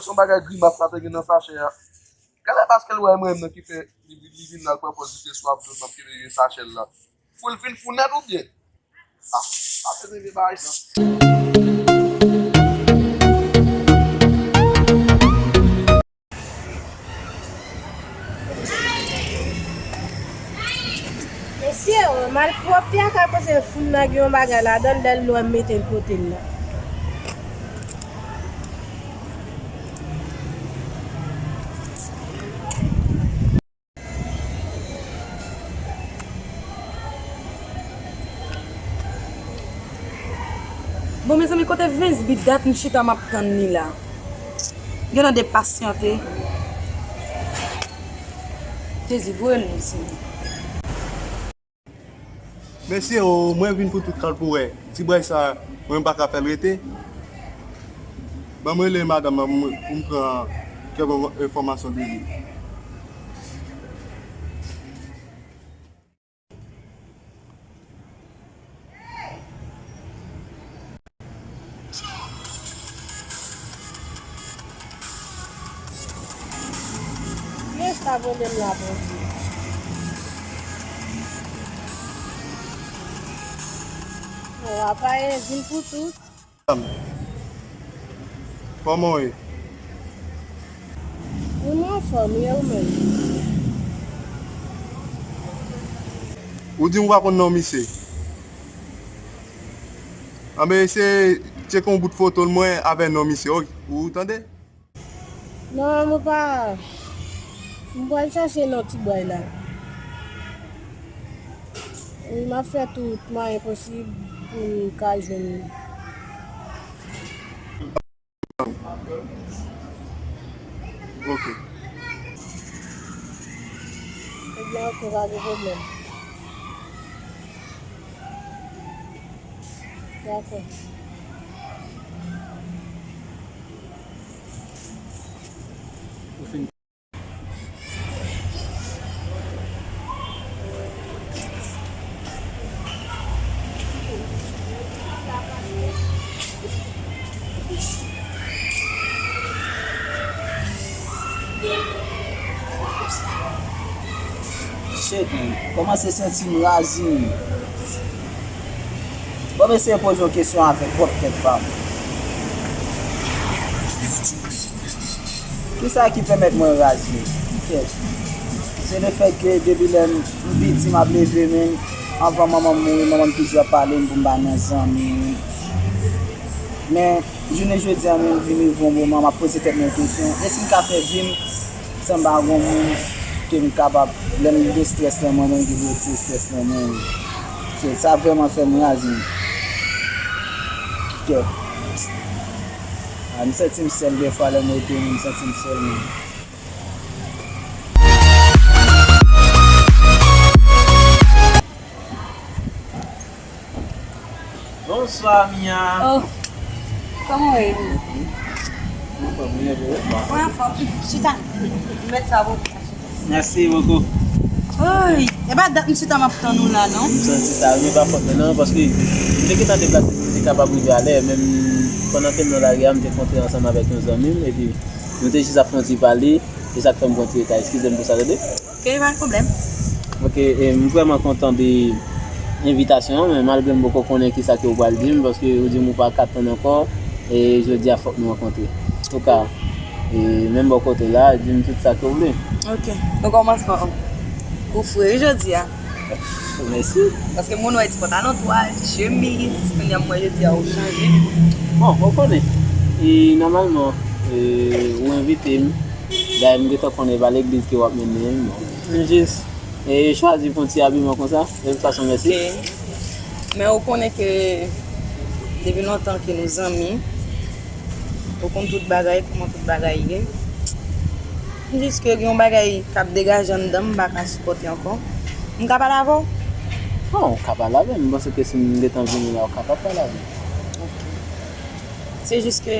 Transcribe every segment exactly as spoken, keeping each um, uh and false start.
Yon bagay grimas la te gen nan sachè a. Gade paske l wè mwen menm nan ki fè li, li vin la, l pran pòz li te swaf dlo, m ap kenbe sachè l la. Pou l fin fou nèt oubyen? Ah, pa fè vye bagay sa. Mesye, o, malpwòpte a ka poze foun nan gen yon bagay ladan l, lè l lwen mete l kote l la. Bon, mezanmi, kote Vens Bit? Dat m chita m ap tann li la. Genlè de pasyante. Jezi, voye l, Senyè. Mesye, o, mwen vin pou tout kalp ou wè. Ti bway sa, mwen pa ka fè l rete. Ban m rele madanm nan pou m, pou m pran kèk enfòmasyon de li. Kiyès t ap rele m la, Bondye? Bon, apa e vin pou tout. Kòman w ye? Wi, mwen anfòm, e ou menm? Ou di m ou pa konn non misye. Anben, eseye tcheke yon bout foto l mwen avè non misye, ou, ou tande? Non, mwen pa. Mwen pral chache non ti bway la. Wi, m ap fè tout mwayen posib pou m ka jwenn li. Ok. Ebyen, ok, pa gen pwoblèm. Dakò. Shit, man. Kòmanse santi m razini. Bon, m eseye poze yon kesyon avèk pwòp tèt pa m. Kisa ki pèmèt mwen razini? Kèt. Se lefèt ke depi lè m piti, m ap leve, men anvan manman m mouri, manman m toujou ap pale m pou m pa nan zanmi. Men, jounen jodi a, menm vin rive yon moman, m ap poze tèt mwen kesyon, èske m ka fè vi m san m pa gon moun ke m kapab, lè m gen estrès nan mwen, mwen ki pou retire estrès nan mwen? Se sa vrèman fè m razini. Kèt. A, m santi m sèl defwa lè m rete, m santi m sèl menm. Bonswa, Mia. Oh, kòman w ye? Mwen anfòm, mwen anfòm. Chita. Mèt sa pou. Mèsi bokou. Oy, e pa dat m chita m ap tann ou la, non? M santi sa, men pa fòt mwen, non, paske m te gentan deplase pou m te kapab rive alè, men m, pandan ke m nan lari a, m te kontre ansanm avèk yon zanmi m, epi nou te jis ap fè yon ti pale, e sa k fè m pran ti reta. Eskize m pou sa, tande? Ok, pa gen pwoblèm. Ok, e m vrèman kontan de envitasyon an, men malgre m poko konnen kisa ke w pral di m, paske ou di m ou pa ka tann ankò, e jodi a fòk nou rankontre. Antouka, e menm bò kote la, di m tout sa ke w vle. Ok, nou kòmanse pa ou fre wi jodi a. Mèsi. Paske moun wè ti pantalon twal, ti chemiz, kounye a m wè jodi a ou chanje. Bon, ou konnen. E nòmalman, e, ou envite m. Dayè m gentan konnen e pa legliz ke w ap mennen m. M jis, e, chwazi pou yon ti abiman konsa. De tout fason, mèsi. Ok. Men ou konnen ke depi lontan ke nou zanmi, ou konn tout bagay, kòman tout bagay ye. M jis ke gen yon bagay k ap degaje anndan m, m pa ka sipòte ankò. M ka pale avè w? Bon, ou ka pale avè m. M panse ke si m gentan vini la, ou kapab pale avè m. Ok. Se jis ke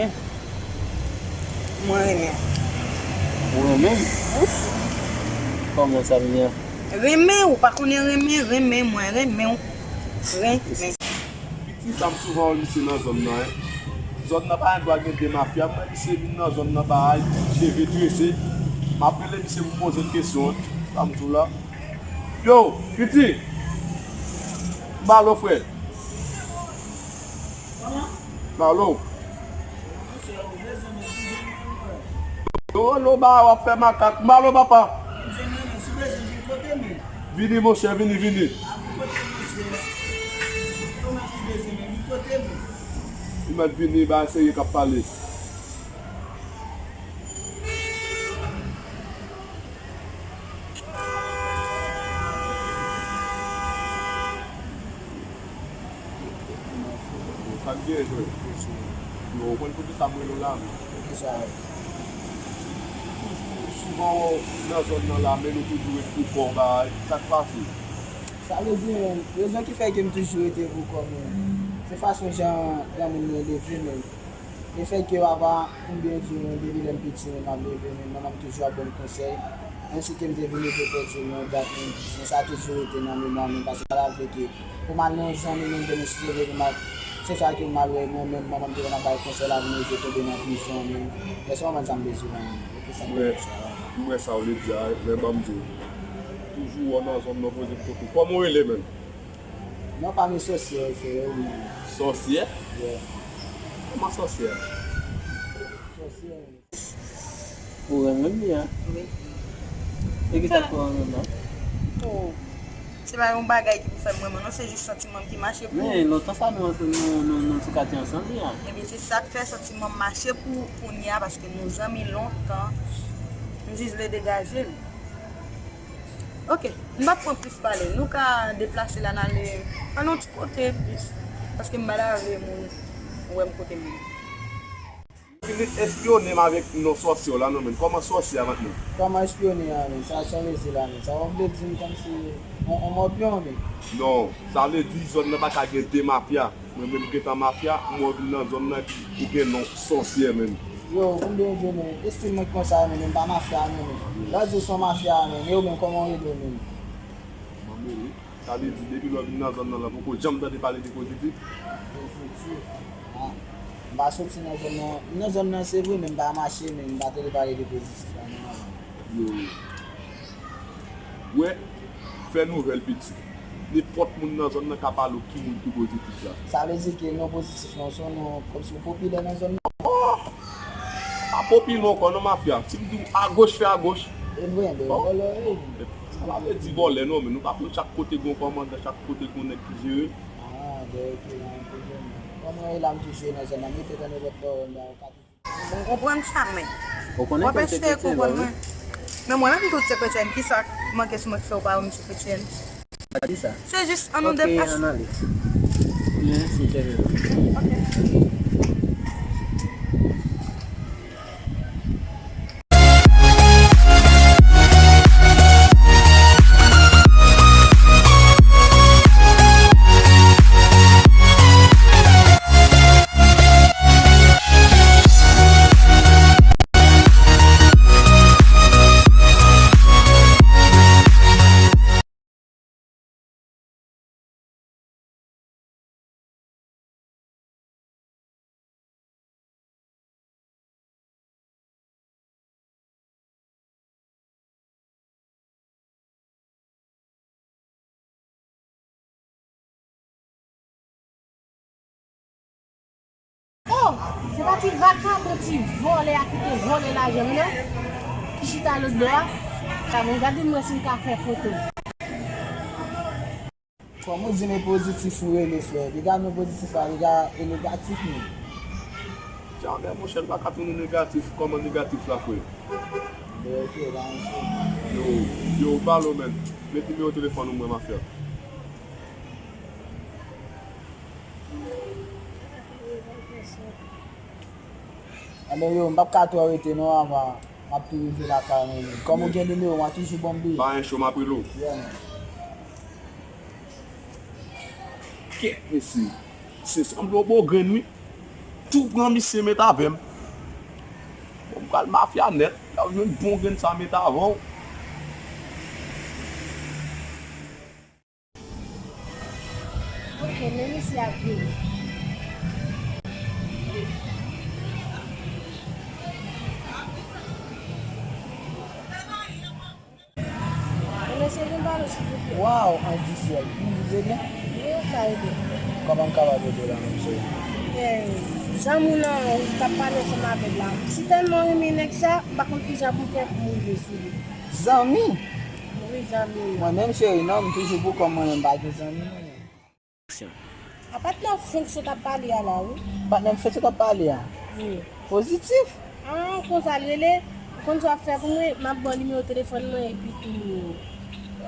mwen renmen w. Ou renmen m? Wi. Kòman sa, Mia? Renmen, ou pa konnen renmen, renmen, mwen renmen w. Renmen. Piti sa m souvan wè misye nan zòn nan, en. Zòn nan pa gen dwa gen de mafya. M wè misye vin nan zòn nan, bay, cheve trese. M ap rele misye pou m poze l kesyon an. Sa m di w la. Yo, piti! M ba lo, frè. M ba lo. Yo, lo ba, w ap fè makak. M ba lo, papa. Vini, monchè, vini, vini. Li mèt vini, ba serye k ap pale. Sa k gen, frè? Yo, ou konn poukisa m rele w la, men? Poukisa? Souvan, w nan zòn nan la, men nou toujou ret pou kò w, bay. Sa k pase? Sa vle di, men, rezon ki fè ke m toujou rete pou kò m, men, se fason jan granmoun mwen leve, men. Lefètke papa m byen di w, men, depi lè m piti, men, m ap leve, men, manman m toujou ap ban m konsèy. Menm si ke m te vin rive pèdi l yon dat, men, men sa toujou rete nan memwa m, men, paske sa ta vle ke pou m al nan yon zanmi, men, demen si Dye vle, pou m al, se sa ke m al wè, mwen menm, manman m te konn ap bay konsèy la, vin rive tonbe nan prizon, men, èske w konprann sa m vle di w la, men? E pou sa m te fè sa. M wè sa w vle di a, men ban m di w. Toujou wè w nan zòn nan poze kote w. Kòman w rele, menm? Non, pa m e Sòsyè, frè, wi. Sòsyè? Yeah. Kòman Sòsyè? Sòsyè. Ou renmen li a? Wi. E ki sa k fè w renmen l la? Oh. Se pa yon bagay ki pou fè m renmen l, non, se jis santiman m ki mache pou. Men lontan sa nou, nou, nou, nou sou katye ansanm, wi a. Ebyen, se sa k fè santiman m mache pou ou kounye a, paske nou zanmi lontan. M jis vle degaje l. Ok, m p ap pran plis pale. Nou ka deplase la, n ale, al yon ti kote plis. Paske m pa ta vle moun wè m kote m ye. Fini espyone m avèk non sòsyè w la, non, men. Kòman sòsyè a, mentnan? Kòman espyone a, men? Sa, sa w vle di la, men? Sa w vle di m kòmsi on, on mòpyon, men? Non, sa vle di zòn nan pa ka gen de mafya. Mwen menm gentan mafya, m wè w vin nan zòn nan epi ou gen non sòsyè, menm. Yo, konbyen de, men? Estil mwen konsa, men, men m pa mafya, men, men. Lè w di w se yon mafya, men, e ou menm, kòman w rele w, men? Manmele. Sa vle di, depi lè w vin nan zòn nan, la poko janm tande pale de pozitif? Pozitif? Ah, m pa soti nan zòn nan. M nan zòn nan, se vre, men m pa mache, men m pa tande pale de pozitif la, non. Yo. Wè, fè nouvèl, piti. Nenpòt moun nan zòn nan ka pale w ki moun ki pozitif la. Sa vle di ke non pozitif lan, se yon non kòmsi w popilè nan zòn nan? Oh! Pa popilè ankò non, mafya. Si m di w agoch, fè agoch. E vre, men vòlè, wi. Sa pa vle di vòlè non, men nou pa konn chak kote gen yon kòmandan, chak kote gen yon nèg ki jere. Ah, ben, ok, pa gen pwoblèm. Kòman e la m tou jwe nan zòn nan, mete tande vòt pawòl la, ou ka toujou. Bon, konprann sa, men. Ou konnen ke m se kretyen, wi. Men mwen menm tou se kretyen, kisa k manke sou mwen ki fè w pa wè m se kretyen? Pa di sa. Se jis, ann nou deplase. Ok, ann ale. Mèsi, cheri. Ok. Oh, se pa ti vagabon, ti vòlè a ki te vòlè lajan m nan, ki chita lòtbò a. Sa bon, gade m wè si m ka fè foto. Kòman w di m e pozitif ou rele, frè? Dega nou pozitif la, dega e negatif nou. Jamè, monchè, l pa ka tounen negatif. Kòman negatif la, frè? Ben, ok, pa yon pwoblèm. Yo, yo, pale w, men. Met nimewo telefòn ou mwen, mafya. Anben, yo, m p ap ka twò rete non, avan m ap tou rive lakay mwen menm. Kòm ou gen nimewo m, w a toujou ban m li. Pa gen cho, m ap rele w. Yeah, man. Kèt, mesye. Se sanble yon bon grenn, wi. Tou pran misye met avè m. Bon, m pral mafya nèt. Lè w jwenn bon grenn sa met avè w. Ok, men misye ap vini. Waw, Andisyèl, m di se byen? Wi, ou ka ede. Kòman m kapab ede w la, menm cheri? Eh, zanmi w lan ou t ap pale ansanm avè l la. M si tèlman renmen nèg sa, m pa konn kijan pou m fè pou m rive sou li. Zanmi? Wi, zanmi. Mwen menm, cheri, non, m toujou pou kò m, mwen menm, m pa gen zanmi, mwen menm. A patnè w French ou t ap pale a la, wi. Patnè m French ou t ap pale a? Wi. Pozitif? Ah, konsa l rele? Ou konn sa w ap fè pou mwen? M ap ba w nimewo telefòn mwen epi tou.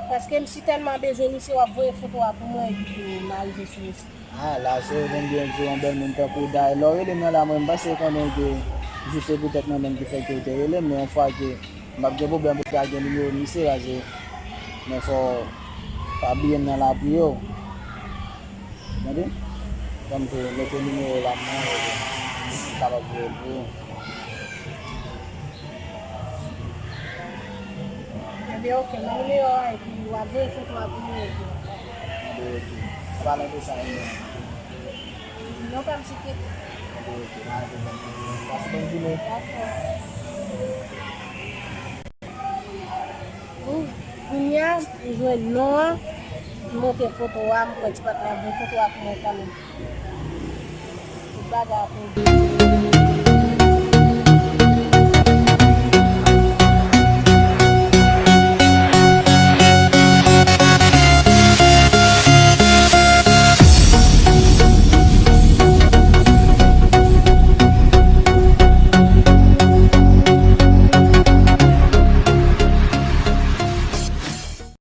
Paske m si tèlman bezwen misye, w ap voye foto a pou mwen epi tou m a rive sou misye. Ah, la, se ou konn byen di yon bèl moun tankou w. Dayè, lè w rele m nan la, mwen, m panse konnen ke jis se poutèt mwen menm ki fè ke w te rele m, men yon fwa ke m p ap gen pwoblèm pou ta gen nimewo misye, paske men fò w pa bliye m nan lapriyè w. Tande? Ban m tou mete nimewo w la, mwen, m kapab voye l pou ou. Ebyen, oke, nan nimewo a, epi w ap voye foto a pou mwen, epi. Tande, oke. An palan de sa, e mwen. Non, pa m site. Tande, oke, pa gen pwoblèm. Pase bòn jounen. Dakò. Kou-, kounye a, m jwenn non an, m montre foto a, m kwè ti patnè a voye foto a pou mwen kanmenm. Tout bagay ap regle.